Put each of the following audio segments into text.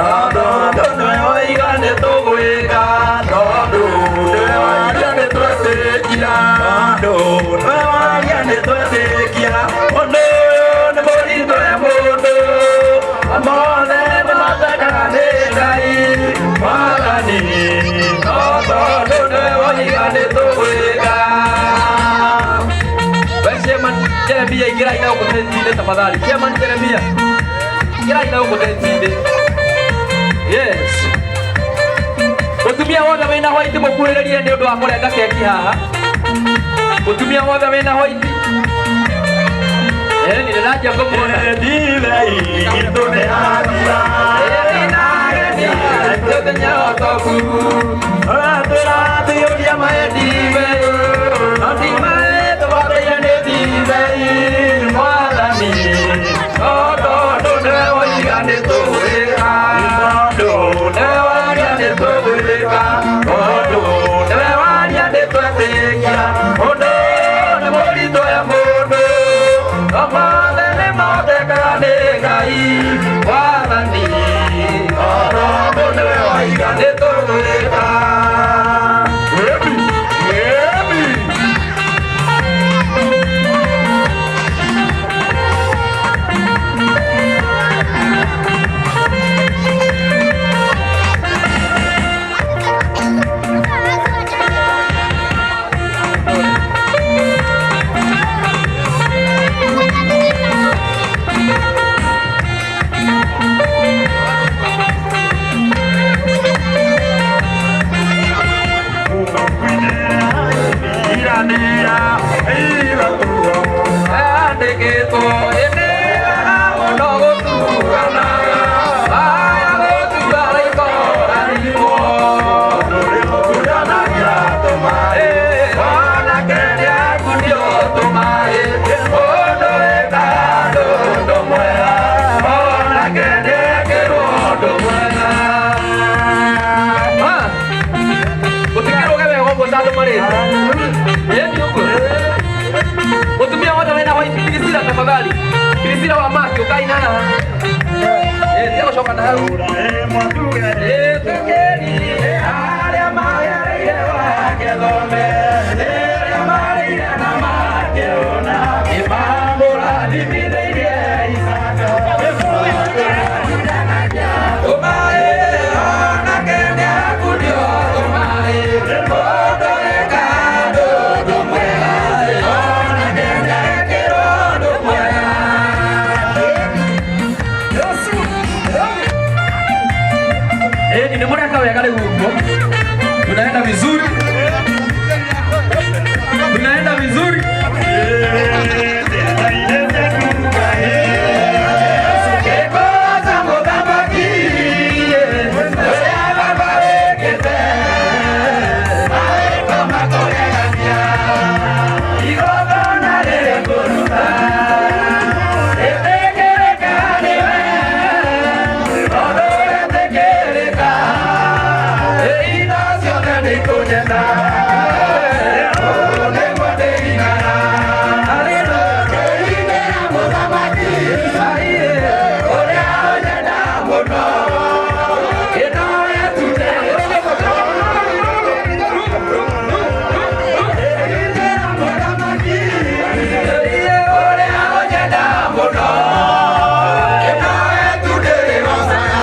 Tondũ nĩwe woiga nĩtũgwĩka, tondũ nĩwe waria nĩtwetĩkia, tondũ nĩwe waria nĩtwetĩkia. Ũndũ ũyũ nĩ mũritũ e mũndũ, mothe nĩmatekaga nĩ Ngai Mwathani, no tondũ nĩwe woiga nĩtũgwĩka. We Chairman Jeremia, ingĩrai na gũkũ tent-inĩ tafadhali. Chairman Jeremia, ingĩrai na gũkũ tent-inĩ. Yes. Mũtumia wothe wĩna white mũkuhĩrĩrie nĩ ũndũ wa kũrenga keki haha. Mũtumia wothe wĩna white. Eh, nĩ ndĩranjia kũmuona. Mwathani, tondũ nĩwe waiga nĩtũgwĩka. Emi, emi. Andĩkĩtwo ĩnĩ wega mũno gũtuana, aya gũtuana ikorathimwo. Onake nĩakunio tũmaĩ, ũndũ wĩkaga ũndũ mwega, onake nĩekĩrwo ũndũ mwega. Ah, gũtikĩrũge wega ũguo ta andũ marĩte. Ĩni ũguo. Mũtumia wothe wĩna white, Priscilla tafadhali. Priscilla wa Maki, ũkai na haha. Eh, tia gũcoka na hau. Ĩtĩkĩri arĩa magereire wake thome, rĩrĩa marĩire na makĩhũna, nĩmamũrathimithĩirie Isaka. Tũmaĩ, onake nĩakunio tũmaĩ, mũndũ wĩkaga ũndũ mwega, onake nĩekĩrwo ũndũ mwega. Ĩni nĩ mũreka wega rĩu ũguo. Tunaenda vizuri. Tunaenda vizuri. Kĩgoca mũthamaki, ũrĩa baba wĩkĩte, mawĩko makũgegania, igongona rĩrĩ kũruta, rĩtĩkĩrĩka nĩwe, tondũ rĩtĩkĩrĩka, indo ciothe nĩikũnyenda. Ũũ nĩguo ndĩinaga. Ngĩinĩra mũthamaki, ũrĩa ũnyenda mũno. Ĩno yetu. Ngĩinĩra mũthamaki, ũrĩa ũnyenda mũno. Ĩno yetu ndĩrĩgocaga.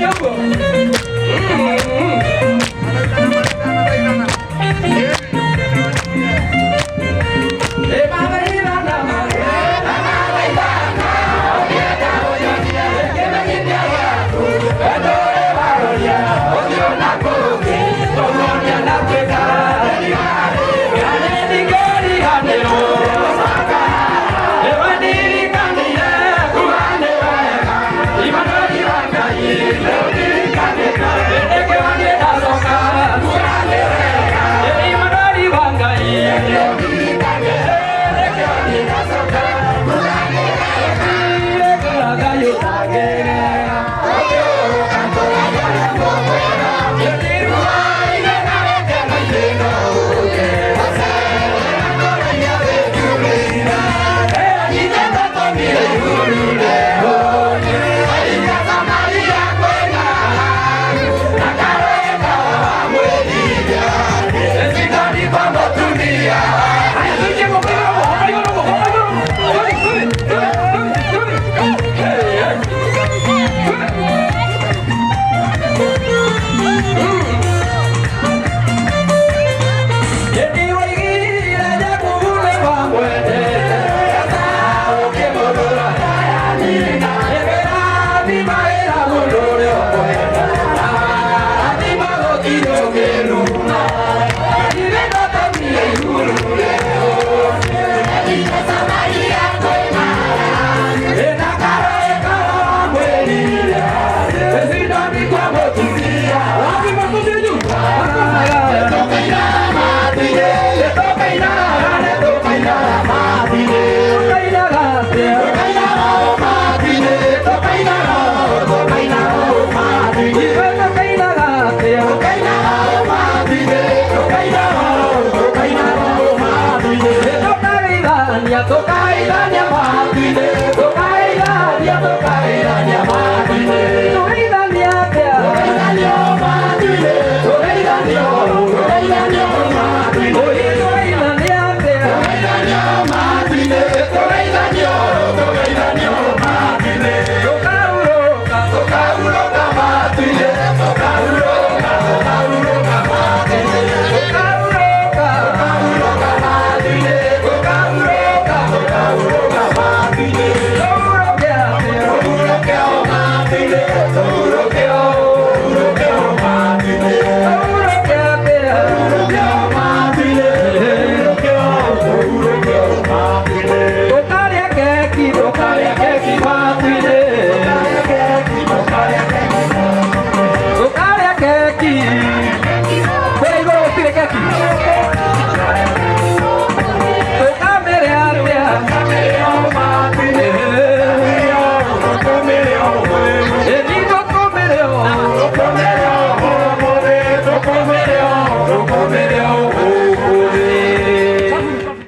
Tũgeithanie ũguo.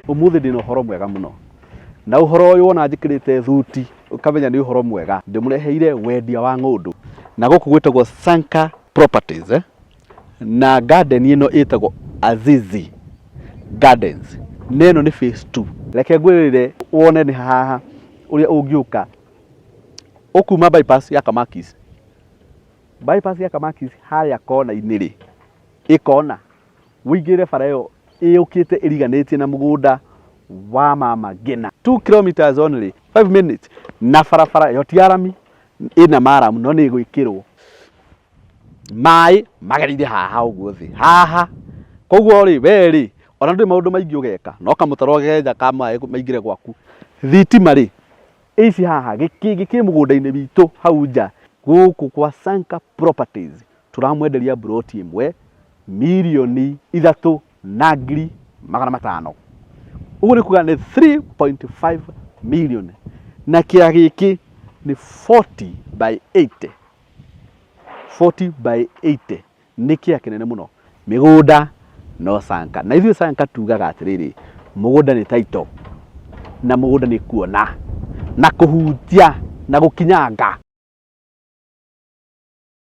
Umuthi ndina uhoro mwega muno na uhoro uyu wona njikirite thuti ukamenya ni uhoro mwega. Ndimureheire wendia wa ng'undu na guku gwitagwo Sanka Properties na garden ino itagwo Azizi Gardens neno ni phase 2. Reke ngwirire wone ni haha uria ungiuka ukuma bypass ya Kamakis, bypass ya Kamakis haria kona-inĩ rĩ ikona wĩingĩre bara ĩyo ĩũkĩte ĩriganĩtie na mũgũnda wa mama Ngina 2 kilometers only 5 minutes na barabara ĩyo ti arami ĩna maramu no nĩ ĩgwĩkĩrwo maĩ magereire haha ũguo thĩ haha. Koguo rĩ we rĩ ona ndũrĩ maũndũ maingĩ ũgeka no kamũtaro genja ka maĩ maingĩre gwaku. Thitima rĩ ici haha gĩkĩ mũgũnda-inĩ witũ hau nja gũkũ kwa Sanka Properties tũramwenderia mburoti ĩmwe 3,500,000. Ũguo nĩ kuga nĩ 3.5 million na kĩa gĩkĩ nĩ 40 by 80. 40 by 80 nĩ kĩa kĩnene mũno. Mĩgũnda no Sanka na ithuĩ Sanka tugaga atĩrĩrĩ, mũgũnda nĩ title na mũgũnda nĩ kuona na kũhutia na gũkinyanga.